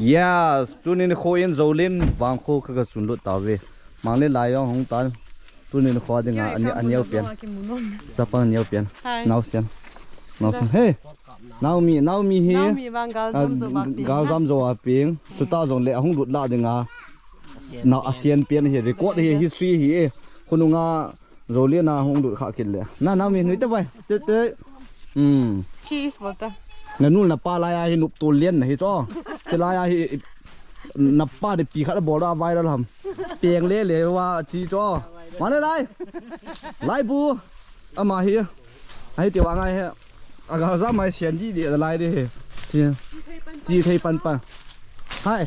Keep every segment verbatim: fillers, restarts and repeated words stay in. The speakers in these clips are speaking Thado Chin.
Yes, tunin kho in Zolen vangkho ka, ka chun lut tave. Mangle lai jong hung tan. Tunin kho dinga ani, aneo pian. Chapang neo pian. Hai. Naosen. Naosen. Hey. Naomi, Naomi hi. Naomi vang gal ah, jam jo a ping. Gal jam jo a ping. Chuta jong le ahung lut la dinga. Na asian pian hi record hi history hi. Khonunga Zolen a hung lut kha kit le. Na, Naomi nui te vai. Te te. Hmm. Cheese bol ta. Na nu na pa lai a hi nup tu lian na hi cho. Te lai a hi na pa de pi khat bol da viral ham. Peng le le wa chi cho. Ma le lai. Lai bu. Ama hi. Ahi te wa ngai he. Aga za mai sian di de lai de he. Chi. Chi thei pan pan. Hai.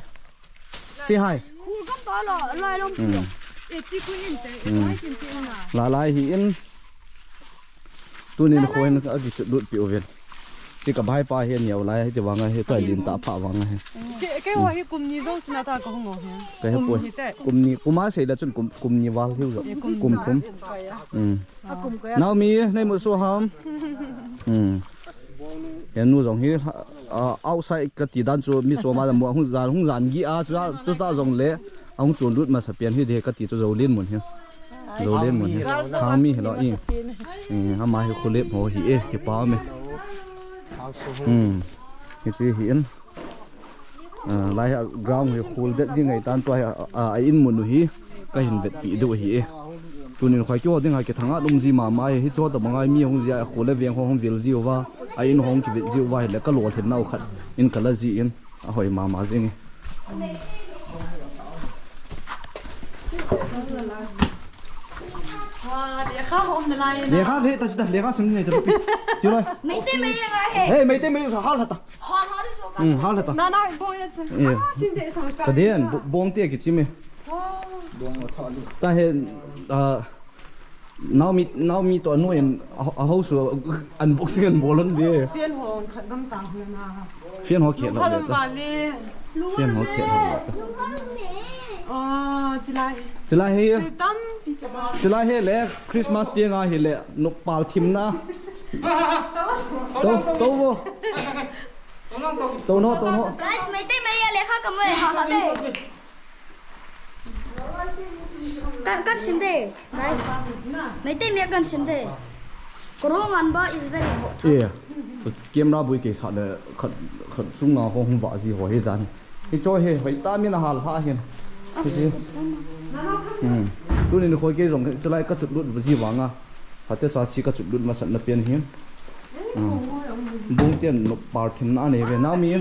Say hi. Khul gam to lo, loi lom. Hmm. E chi ku in te, e loi kin te na. La lai hi in. Tunin kho hin a kichut lut pi uvin. Ti ka bai pa hi niau lai hi ti vang a hi, toi lin ta pha vang a hi. Ke, ke ho hi kum ni jo sina ta ka hung o hi. Ka he poi. Kum ni te. Kum ni, kum a sei la chun kum, kum ni val hiu jo. E, kum ni. Kum thum. Hmm. A kum ko ya. Naomi, nei mu su ham. Hmm. He nu jong hi, ah, outside ka ti dan chu mi chom a mu hung jan, hung jan gi a chu, chu ta jong le, ahung chun lut masa pian hi de ka ti chu Zolen mun hi. Zolen mun hi. Thangmi hi lo i. I, ama hi khulep ho hi e, kipa me. Hmm. Hi chi hi in. Ah, lai hi ground hi khul det ji ngai tan tua hi, ah, a in mun u hi ka hin vetpi diu hi e. Tunin khoi kio ding ha kithang a lum ji mama hi, hi cho ta bangai mi hung ji a khul le veng ho hung vil ji uva, a in hung kivet ji uva hi le ka lo thin nau khat in ka la ji in a hoi mama jing e. Wa, lekha hom na lai na. Lekha ve ta sita, lekha sim ni ta pi. Ti loi. Meitei mei ya he. Hey, Meitei mei sa hal hata. Hal hal so ka. Hmm, hal hata. Na na bong ya che. Eh. Ah, sin de sa ka. Ka den, bo-, bong te ki chi me. Wow. Ta he, ah, Naomi, Naomi to anu in a, a house unboxing and bolon de. Fian ho khat gam ta na. Fian ho khe lo le ta. Fian ho khe lo le ta. Oh, chilai. Chilai he. Chilai he le Christmas tiang a hi le nupal thim na. To, to vo. To no, to no. Guys, Meitei mei ya lekha ka mo le ha ha de. Kan, kan sim de, guys. Meitei mei kan sim de. Koro ngan ba is very hot. Yeah. Camera bui ke sa le khat, khat sunga ho hung va ji ho he dan. Hi cho he, hoi ta min a hal ha hin. Hi si. Hmm. Tunin khoi ke jong chulai ka chut lut ji vang a. Hate cha chi ka chut lut masat na pian hin. Hmm. Bung tian no par thin na nei ve na mi.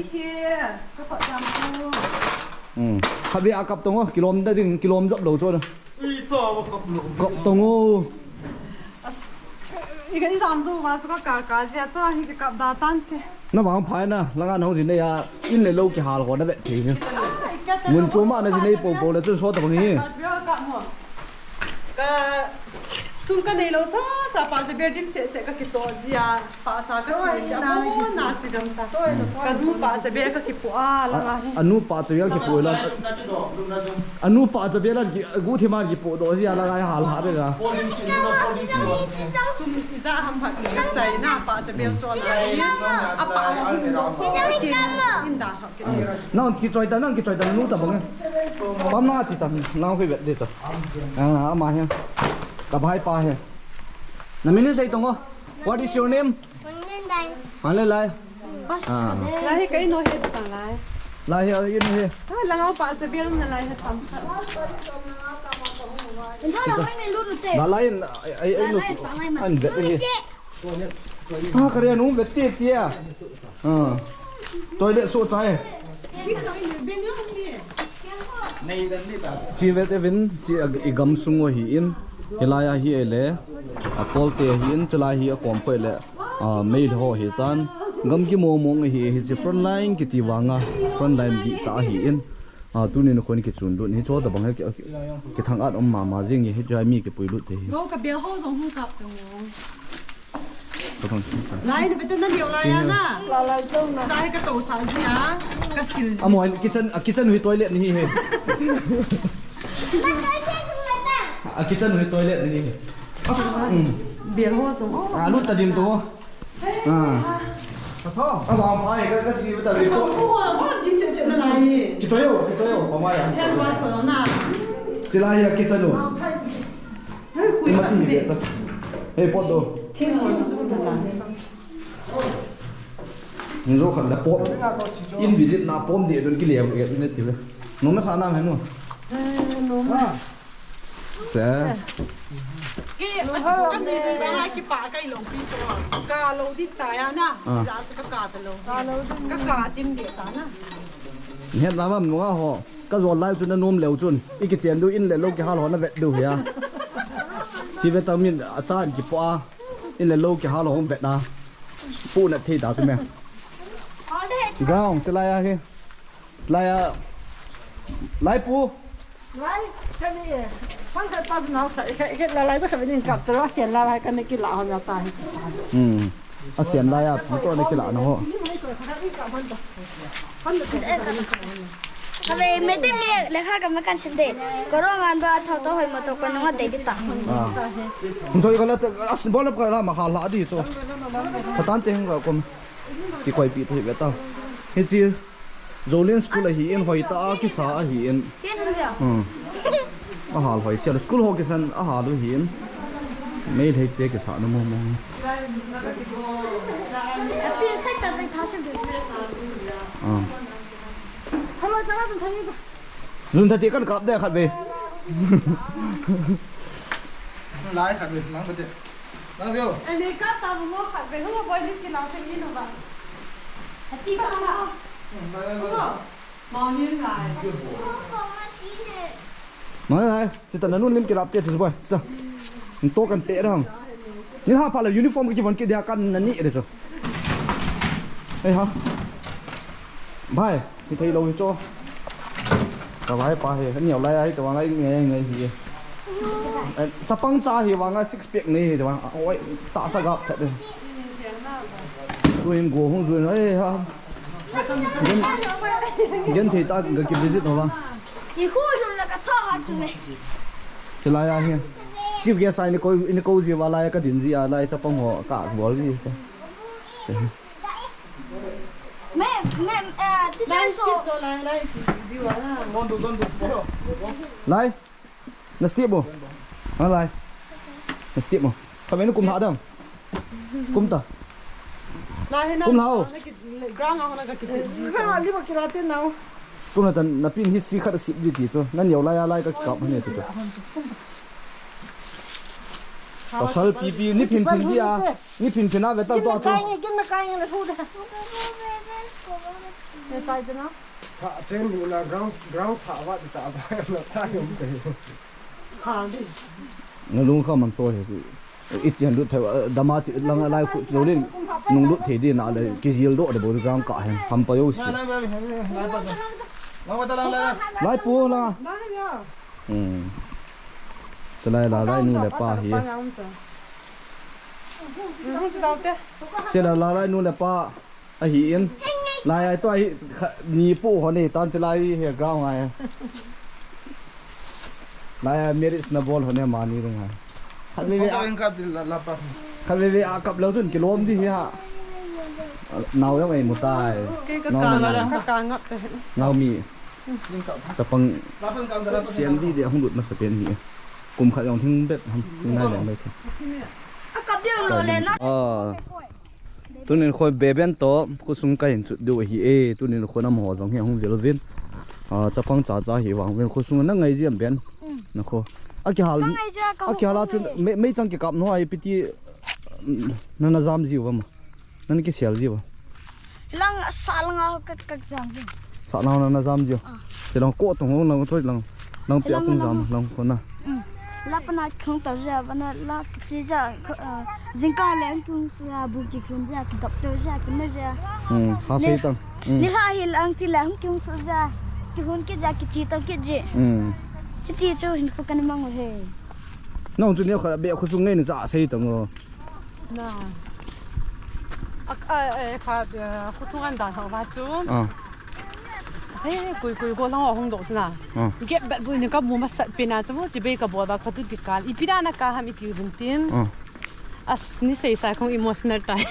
Hmm. Khat ve a kap tong o, kilom da ding, kilom jop lo cho na. Ui, to, kap lo. Kap tong o. As, i ka i jam zo va su ka ka ka zia to hi ka kap da tan te. Na vang phai na, langa nong jin nei a, in le lo kihal ho na vet thei hi. Mun chu ma na jin nei po po le chun so ta bang hi. Ka sum ka nei lo sa sa pa je ber dim se se ka kicho zia, pa cha ka thoi a mo na si gam ta. Ka nu pa je ber ka kipu a langa hi. A nu pa je ber kipu la. Anu pa cha bela ki gu thi man ki po do ji ala gai hal ha de ga. Sum ija ham phat ni chai na pa cha bel cho la. A pa la hun do so ke in da ha ke. Nang ki choi ta, nang ki choi ta nu ta bang. Pam na chi ta nang hui vet de ta. Ah, ama he. Ka bhai pa he. Na min sei tong o. What is your name? Mangle lai. Ah. Lai hi ka in o he ta lai. Lai hi in o he. Ah, langa pa cha bel na lai he tam. Inda la mai me lu lu te. Ba lai in, ai, ai, ai, lu. Lai pa mai ma. An vet he. Ah, ka re nu vet te tia. Ah. Toilet so chai. Chi vet evin, chi ag-, i gam sung o hi in, hilai a hi ele, a kol te hi in, chulai hi a kom ko ele, a, mei ho hi tan, gam ki mo mong hi, hi chi front line ki ti vanga, front line di ta hi in, a, tunin khon ki chun lut, hi cho ta bang he ki, ki thang at om mama jing hi, hi mi ki pui lut te hi. Lo ka bel ho jong hung kap ta mo. Lai, na betul na liu lai na. La lai zong na. Chai ka to sa ji a, ka sil ji. Amo, kitchen, a kitchen hui toilet ni hi he. A kitchen hui toilet ni hi he. Biar ho sung. A lut ta din to. A. A ba pai ka, ka si ta ri ko. Ko ho, ho din se se na lai. Kichoi o, kichoi o, pamai a. Hel wa so na. Chilai a kichoi o. Hei, khui. Imati hi beta. Hei, pot do. Thil si tu na la. Njo khat la pot. In visit na pom de don kile ke ne ti ve. Nong na sa na he no. Eh, no ma. Che. Ki, ka ni ni ba ki pa ka i lo pi to. Ka lo din ta ya na. Ah. Ja se ka ka ta lo. Ka lo din. Ka ka chim de ta na. Ni het na mam nunga ho. Ka jol lai chun na nom leu chun. I kichen du in le lo kihal ho na vet du hia. Si ve ta min a chan kipo a. In le lo kihal ho vet na. Pu na thei ta tu me. Ground, chilai a hi. Lai a. Lai pu. Lai, kami e. Pang khat pa jun au khat, khat, khat lai lai to khat nin kap to, asian lai lai kan kila hon ya ta hi. Hmm. Asian lai a pu to na kila na ho. Kami meeting ni lekha kami kan sim de. Korong an ba thau to hoi mo to ko nunga de di ta. Ah. Hum so kala as bol ka la ma hala di cho. Khatan te hung ka kom. Kikoi pi te ve ta. Hichi Zolen school ahi in, hoi ta a kisa ahi in. Ken hung dia? Hmm. A hal hoi sia. School ho kisan a hal u hi in. Meilhei te kisa na mo mo. Api sai ta bai tha sim de. Ah. Hello, ta dun thai. Dun thai ti kan kap de khat ve. Lai khat ve, lang ba te. Lang ve o. Ani kap ta mo khat ve, hu boi lim ki lang te ni no ba. Hati ka ta. Hmm, lai, lai, lai. Mau ni lai. Mai lai, chita nanun lim kilap te tis boy, chita. Nto kan pe rang. Ni ha pha la uniform ki von ki dia kan na ni re cho. Ei ha. Bhai, ni thei lo hi cho. Ka bhai pa he, ni lai ai to ngai ngai ngai hi. Eh, chapang cha hi wa ngai six pack nei hi to. Oi, ta sa ga phet de. Tu hin go hung zui na, eh, ha. Gen, gen thei ta ga ki visit no ba. I khu lum la ka tha ha chu ne. Chilai a hi. Chief guest ai ni ko, ni ko ji wa lai ka din ji a lai chapang ho ka bol ji. Me, me, eh, teacher so. Lai. Na step mo. Ha lai. Na step mo. Kami nu kum ha dam. Kum ta. Lai he na. Kum la o. Ground a na ka kichi. Ground a li ba kila te na o. Kum na tan na pin history khat sip di ti tu. Na niau lai a lai ka kap ne ti tu. Pasal pipi ni phin phin di a. Ni phin phin a ve ta tu a tu. Kin na kai nge, kin na kai nge na thu de. Ne kai de na. Tha train bu la ground, ground tha va ta ba na tha yom te. Tha di. Na lung kha man so he si. Iti han lut thei, dama chi lang lai khu lo lin. Nung lut thei di na le ki jil do de bo ground ka hen. Ham pa yo si. Lai pu la. Hmm. Chalai la lai nu le pa hi. Chalai la lai nu le pa. Ahi in. Lai ai to ahi kha-, ni pu ho nei tan chalai hi ground ai. Lai ai marriage na bol ho ne mani ding ai. Khat ve ve Kong a, ka in kap la, la pa. Khat ve ve a kap lo chun kilom di hi ha. Nau jong ei mu tai. Ke ka Nau ka mi. Ka ka ngap te. Nau mi. Ding kap. Chapang La pa in kap da la pa. Sian di de hung lut masa pen hi. Kum khat jong thing bet ham. Thing nai leng bet. A kap di lo le na. Ah. Tunin khoi beben to, khosung ka hin chut diu ahi e, tunin khonam ho jong hi ahung jel uvin. Ah, chapang cha cha hi vang uvin khosung na ngai jiam ben. Mm. Na kho. A kihal, Ka ngai jia ka a kihal a hung chun ngai. Mei, mei chang kikap no ai piti, mm, na na jam jiu va ma. Na na kisial jiu va. Lang sa lang a ka, ka jam jiu. Sa lang na na jam jiu. Ah. Te lang ko tong lang thoi lang. Lang pia Lang, kung lang. Jam lang ko na. Mm. La pana khong ta ja, pana la chi ja, ah, jingkah le ang kung su ja, bu ki khun ja, ki doctor ja, ki na ja. Hmm, ha Ne, sei tang. Hmm. Ni ha hi lang ti le ang kung su ja, ki hun ki ja, ki chi ta ki ji. Hmm. Hiti chu hin ko kan mang he. Nong chu ni kha be khu su ngai ni cha sei tang o. Na. A, a, a, kha, a, khosung an dan ho ba chu. Ah. He, kui, kui, go lang hung do sina. Ah. Get bet bu ni ka mu masat pina chu, chi be ka bol ba ka tu ti kal. I pina na ka ham i ti vin tin. Ah. As ni sei sa kong emotional tai.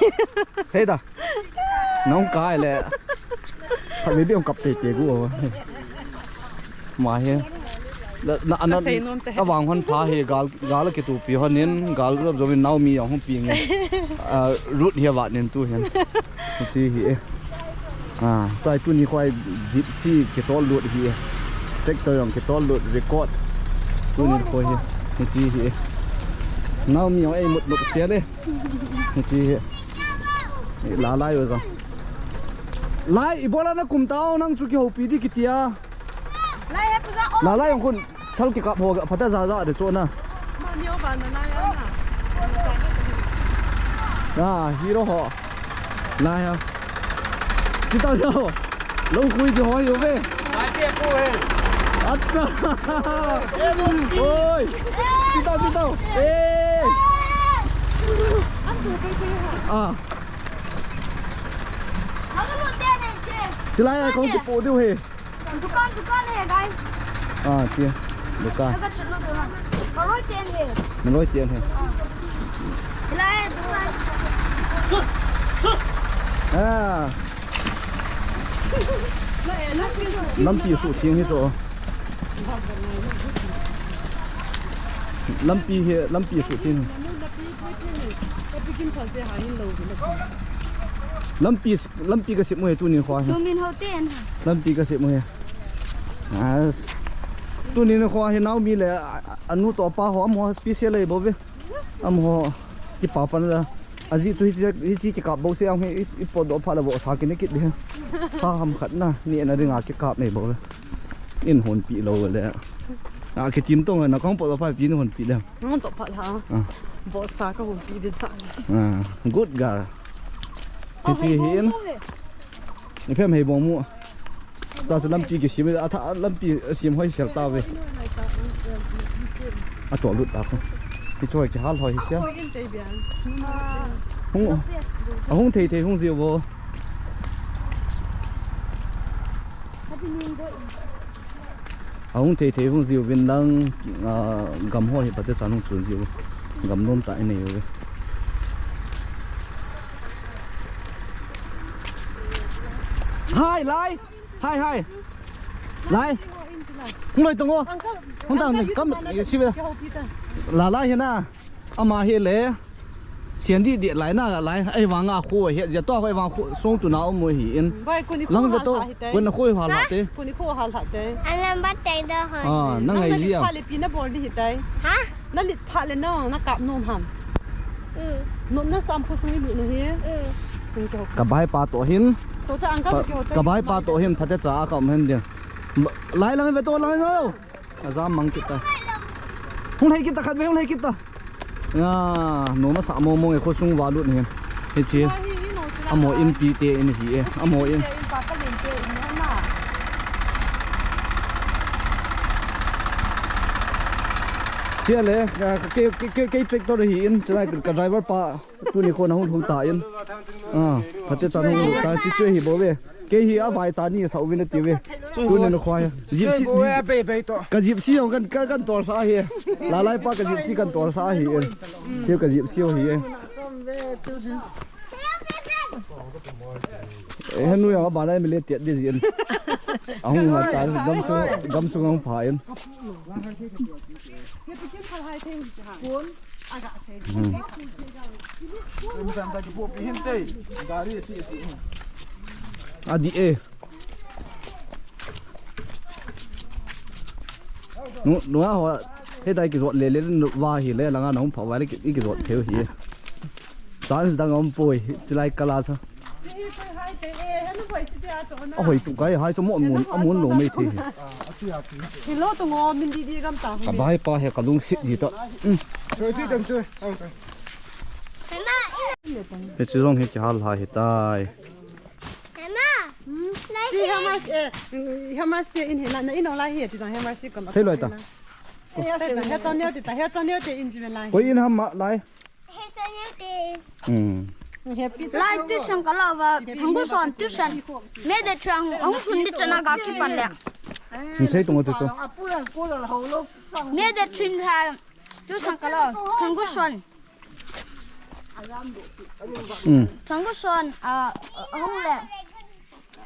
Thei da. Nong kai le. Kha be be kap te te gu. Ma hi. Na, na, na, Kasei nom te. Avang hon pha hi gal, gal kitupi hon in, gal jop jop in Naomi jong hung pi nge. Ah, Ruth hi avat nin tu hin. Hichi hi e. Ah, tai tuni khoi Gypsy kitol lut hi e. Tractor jong kitol lut record. Tuni khoi hi. Hichi hi e. Naomi jong ei mut mut sia le. Hichi hi. La lai u jong. Lai, ibola na kum tao nang chu kihoupi di kitia. Lai he puja o. La lai jong khun thal kikap ho phatah jaja de chona. Ma neo ba na lai a na. Ah, hero ho. Lai ha. Chitao jao. Lou khui ji ho yo ve. Mai pe ko he. Acha. Oi. Chitao, chitao. Eh. Ah. Chilai ai kong kipo diu he. Dukan, dukan hai, guys. Ah, chi. Dukan. Laga chalo dukan. Maroi ten hai. Maroi ten hai. Chilai dukan. Ah. Lampi su thing hi chu. Lampi hi, lampi su thing. Lampi, lampi kasem u hi tuni kho hi. Tumin ho ten. Lampi kasem u hi. As. Tuni kho hi Naomi le, a, anu toh apa ho amaho special lei bou ve. Amaho kipa pan la. Ajeh chu hichi, hichi kikap bou se ang hi, i, ipot doh phat le vohsa kine kit di. Sa ham khat na, nehna dinga kikap nei bou ve. In honpi lou le. A kitim tong na kong pot doh phat pi in honpi le. Nang toh phat ha. Ah. Vohsa ka honpi di sa. Ah, good girl. Hichi hi in. Ni phem hei bong mu. Ta chu lampi kisem, a tha lampi sem hoi sel ta ve. A to lut ta ko. Ki choi ki hal hoi hi sia. Hung, a hung thei thei hung jiu vo. A hung thei thei hung jiu vin lang, a, gam ho hi pate chan hung chun jiu. Gam nom ta i nei u ve. Hai, lai. Hai, hai. Lai. Hung loi tong o. Hung tang kam si ve. La lai hi na. Ama hi le. Sian di di lai na lai. Ei vang a khu he ja to ei vang khu song tu na um hi in. Lang ve to. Kun khu ha la te. Kun khu ha la te. An lam bat tai da ha. Ah, na ngai ji a. Pha le pi na bol di hi tai. Ha? Na lit pha le na, na kap nom ham. Nom na sam khu sung i lut na hi. Ka bai pa to hin. Ka bai pa to hin phatecha a ka um hen dia. Lai lang ve to lang o. A jam mang kit ta. Hung lei kit ta khat ve, hung lei kit ta. Ya, nom a sa mo mo nge kho sung va lut ni. Hichi. Amo in pi te in hi e. Amo in. Chia le, ah, ke, ke, ke, ke tractor hi in, chulai ka driver pa, tuni kho na hung hung ta in. Ah, phatecha hung hung ta, chi chu hi bou ve. Kei hi a vai cha ni sa uvin ati ve. Tuni na khoi. Gypsy. Ka Gypsy jong kan, kan, kan tol sa hi. Lalai pa ka Gypsy kan tol sa hi. Siu ka Gypsy hi. Eh, henu jong a ba lai mi le tiat di jin. Ahung ma ta, gamsung, gamsung ahung pha in. Hmm. Adi e. Nu, nu a ho, he dai kijot le le nu va hi le langa na hung pha va le ki, kijot theu hi. Chance dang um poi, chulai kala sa. A hoi tu kai hai chu mo mun, a mun lo mei the. Hi lo tu ngo min di di gam ta. Ka bai pa he ka lungset ji ta. Choi tu chang choi. He chu jong hi kihal ha hi tai. Mama. Hmm? Lai ti he. Hamas, eh, Hamas te in he na, na in lai he ti dang Hamas ti kon. Thei loi ta. He channel te ta, he channel te in ji lai. Koi in ham ma lai. He channel te. Hmm. Happy lai tuition ka la va, Thangguson tuition. Me de chang, ang thun di chana ga ki pan le. Ni sei tung tu chu. Me de chin ha. Tuition ka la, Thangguson. Hmm. Thangguson, ah, hung le.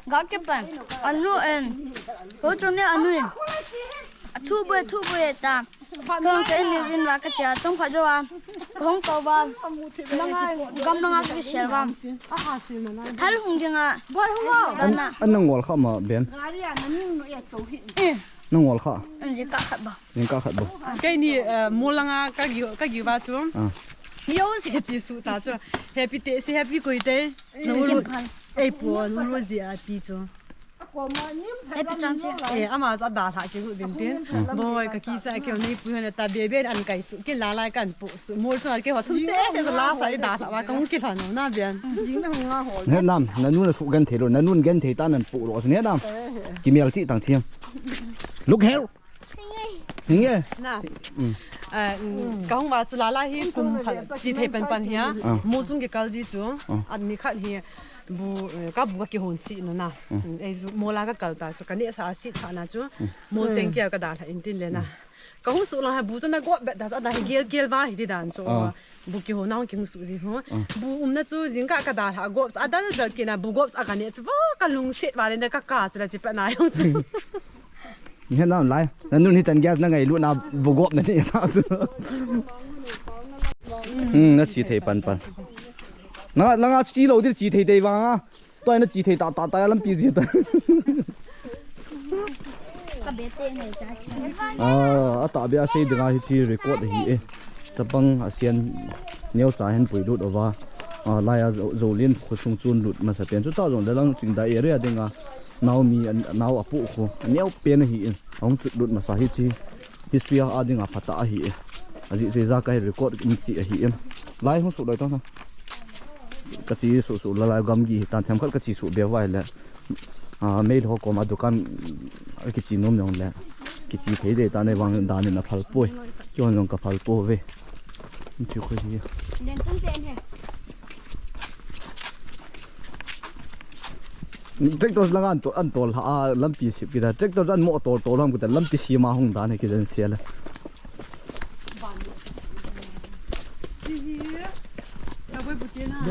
Gal ke pan. Anu en. Ho chung ne anu en. Thu boi, thu boi ta. Kong ka in ni vin va ka chia, chong khat jo va. Kong ko va. Nanga, gam nanga ka sel va. Thal hung ding a. Boi hung a. An, an nang wal kha ma ben. Gari a na ning no e to hi. Eh. Nang wal kha. An ji ka khat ba. Ning ka khat ba. Kei ni, eh, mo langa ka gi, ka gi va chu. Ah. Yo se chi su ta chu. Happy te, se happy koi te. No lu. Ei pu, no lu ji a pi chu. Happy chang chi. Eh, ama cha da lha ki hu din tin. Boi, ka ki cha keu nei pu hon ta be be an kai su. Kin la lai kan pu su. Mol cha ke ho thum se se la sa i da lha wa ka hung ki lha no na bian. He nam, na nu na su gen thei lo, na nun gen thei ta nan pu lo su ne nam. Ki mel chi tang chiam. Look here. Hinge. Na. Mm. Ah, mm, ka hung va chu la la hi kum hal chi thei pan pan hi a. Ah. Mo chung ke kal ji chu. Ah. An ni khat hi. Bu, eh, ka bu ka kihon si no na. Mm. Mm, ei ju mo la ka kal ta, so ka neh sa a si tha na chu. Mm. Mo teng kia ka da lha in tin le na. Mm. Ka hung su la ha bu chu na go bet da, da hi gel gel va hi ti dan chu. Ah. Bu kihon na hung ki hung su ji ho. Ah. Bu um na chu jing ka ka da lha go chu a dal dal ki na bu go chu a ka neh chu va ka lung set va le na ka ka chu la chi pa na yong chu. Ni hen na lai. Na nun hi tan gas na ngai lu na bu go na ni sa chu. Hmm, na chi thei pan pan. Na, na nga chi lo dir chi thei thei vang a. Toi na chi thei ta, ta, ta lampi ji ta. Ka be te nei ta. Ah, a ta be a sei dinga hi chi record hi e. Chapang a sian neo cha hen pui lut ova. Ah, lai a zo, zo lin khosung chun lut masa pen. Chu ta zong le lang ching da area dinga. Naomi an, nao a pu khu. A neo pen hi in. A hung chut lut masa hi chi. History a, a dinga phata ahi e. A ji, ji ja kai record in chi ahi in. Lai hung su doi tong. Ka chi su su la lai gam gi hi tan them khat ka chi su be vai le. Ah, mei lo ko ma dukan, ah, ki chi nom nong le. Ki chi thei de ta nei vang dan in a phal poi. Ki hon long ka phal po ve. Ni chu khu hi. Den tung se ne. Tractor lang an to, an tol ha, lampi sip kita. Tractor an mo tol tol ham kita, lampi sima hung dan he ki jen sia le.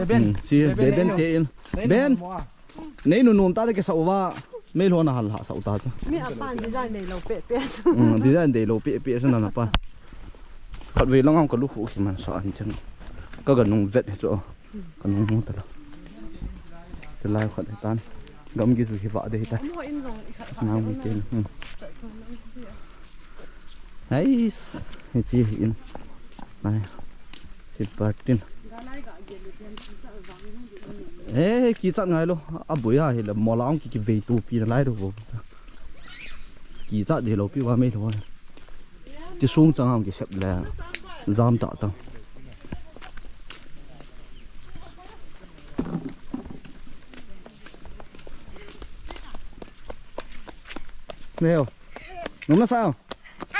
Hmm, si, Beben te in. Ben. Nei nu nom ta le ke sa uva. Mei lo na hal ha sa uta cha. Mi a pan design nei lo pe pe. Hmm, design dei lo pe pe sa na na pa. Khat ve lang ang ka lu khu khi man sa an chen. Ka ga nung vet he chu. Ka nung mu ta la. Te lai khat tan. Gam gi su hi va de ta. Nang mi te. Hmm. Nice. Hi chi hi in. Nai. Sit partin. Eh, ki chat ngai lo. A boi a hi le mo la ong ki, ki vei tu pi na lai lo. Ki chat de lo pi wa mei lo. Ti sung chang ang ki sep le. Jam ta ta. Neo. Nom na sa.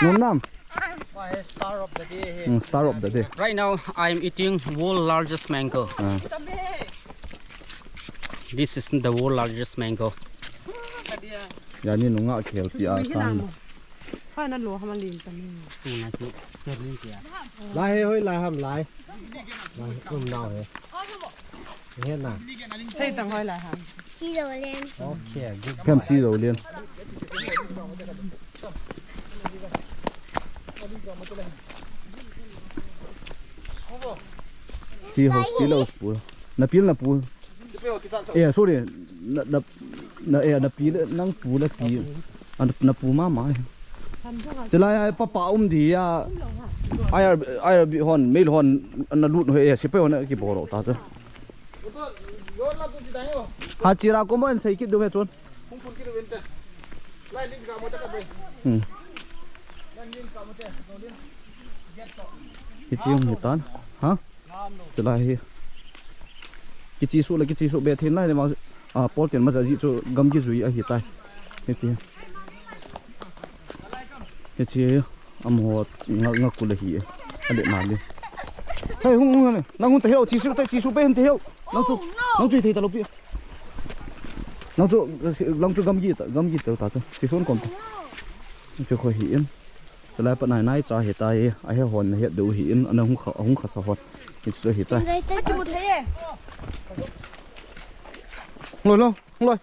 Nom nam. Wah, star of the day he. Hmm, star of the day. Right now, I'm eating world largest mango. Ah. This is the world largest mango. Ya ni nunga khel pi a kan. Hai na lo ham lin ta ni. Tu na ki, tu ni ki a. Lai he hoi lai ham lai. Lai um nau he. He na. Sei tang hoi lai ham. Si lo len. Okay, good. Kem si lo len. Si ho pi lo pu. Na pil na pu. Eh, sorry. Na, na, na, eh, na pi le, nang pu le pi. An, na pu ma ma. Te lai ai pa pa um di ya. Ai ar, ai ar bi hon, mei hon, na lut ho e, si pe hon ki boro ta te. Ha chira ko mo en sei kit du he chun. Hmm. Hi chi um hi tan. Ha? Chulai hi. Kichi su le kichi su be thin lai ne ma, a, pol ten ma ja ji chu gam gi jui ahi tai. Hichi. Hichi. Am ho nga, nga kul ahi. Ale na le. Hei, hung, hung, hung. Nang hung te heo, chi su te, chi su be hung te heo. Nang chu, nang chu thei ta lo pi. Nang chu, nang chu gam gi ta, gam gi ta ta chu. Chi sun kom ta. Chu kho hi in. Chulai pa nai nai cha he tai, a he hon na he do hi in, ana hung kha, hung kha sa hon. Hi chu hi tai. Loi, loi, loi.